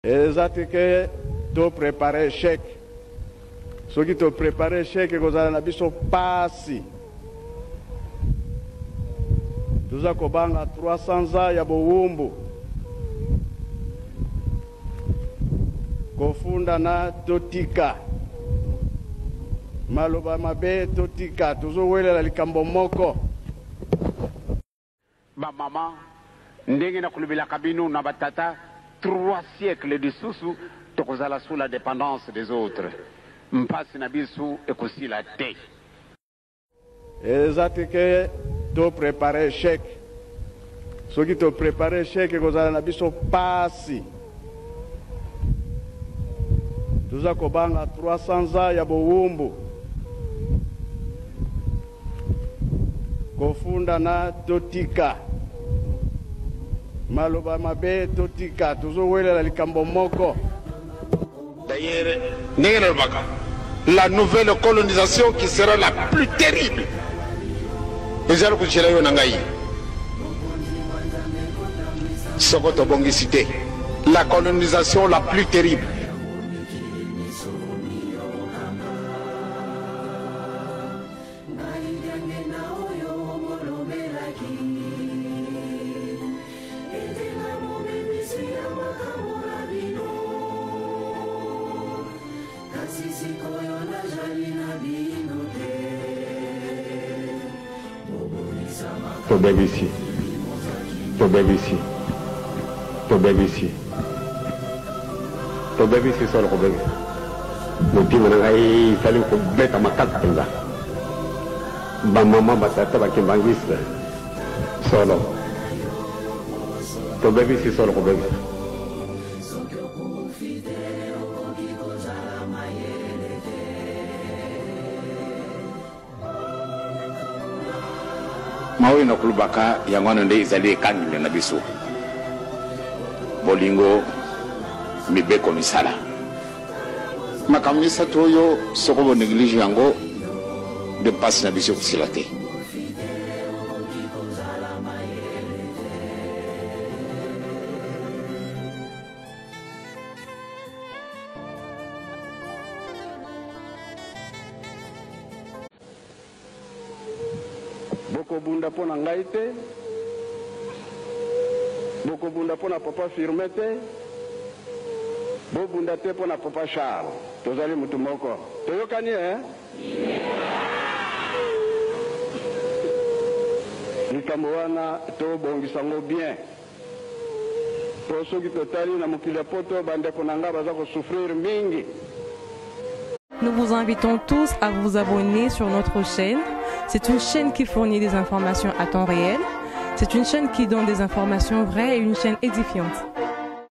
Eza te ke to preparer echec. Soki to preparer echec ekozala na biso pasi. Toza kobanga 300 ans ya bowumbu. Kofundana totika. Maloba mabe totika. Tozowelela likambo moko. Ba maman ndenge na kolobelaka bino na ba tata trois siècles lisusu tokozala sous la dependance des autres mpasi na bisu ekosila te. Eza te ke to preparer echec. Soki to preparer echec ekozala na biso pasi. Toza kobanga 300 ans ya bowumbu. Kofundana totika. Maloba mabe totika. Tozowelela likambo moko. D'ailleurs, ndenge nalobaka, la nouvelle colonisation qui sera la plus terrible ezali kozela yo na ngai soko tobongisi te la colonisation la plus terrible. Tobebisi, tobebisi, tobebisi, tobebisi solo kobebisa. Motema na ngai esali kobeta makasi mpenza. Bamama, batata, bakimbanguiste, solo tobebisi, solo kobebisa. Maoyo na kolobaka yango wana nde ezali ekangelo na biso. Bolingo, mibeko, misala. Makambo misato oyo soko bo neglige yango nde mpasi na biso ekosila te. Bokobunda mpo na ngai te, bokobunda mpo na papa Firmin te, bobunda te mpo na papa Charles. Tozali mutu moko. Toyokani eh? Likambo wana tobongisa ngo bien. Po soki totali na mokili ya poto ba ndeko na nga baza ko souffrir mingi. Nous vous invitons tous à vous abonner sur notre chaîne. C'est une chaîne qui fournit des informations à temps réel. C'est une chaîne qui donne des informations vraies et une chaîne édifiante.